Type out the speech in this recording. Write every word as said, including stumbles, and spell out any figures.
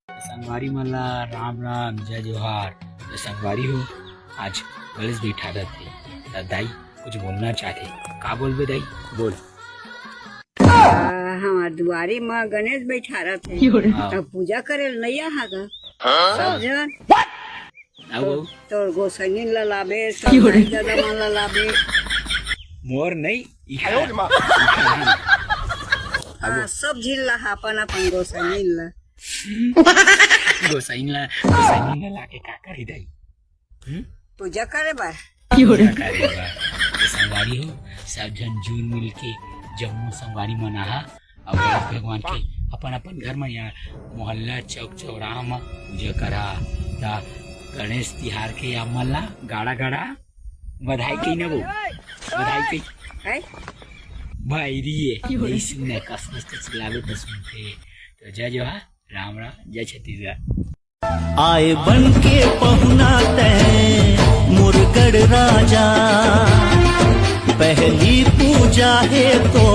संगवारी मन ला राम राम, जय जोहार। त संगवारी हो, आज गणेश बइठारत हे, त दाई कुछ बोलना चाहथे। का बोलबे दाई? बोल। हमर दुआरी म गणेश बइठारत हे, त पूजा करे ल नइ आहा गा? सब झन। तोर गोसइनिन ला लाबे, सब दाई ददा मन ला लाबे। मोर नइ, इखर। हाँ, सब झिन ला, अपन अपन गोसइनिन ला। गोसइनिन ला, गोसइनिन ला लाके का करही दाई? पूजा करे बर। पूजा करे बर। त संगवारी हो, सब झन जुल मिल के जम्मो संगवारी मन आहा, अउ गणेश भगवान के अपन अपन घर म या मोहल्ला चौक चौराहा म पूजा करा। त गणेश तिहार के आप मन ला गाड़ा गाड़ा बधाई कही ना वो, बधाई कही। है? भाई री ये, नहीं सुनना, कस कस के चिल्लावे त सुनथे। त जय जोहार, राम राम, जय छत्तीसगढ़। आए बन के पहुना तैं मोर गढ़ राजा, पहली पूजा हे तो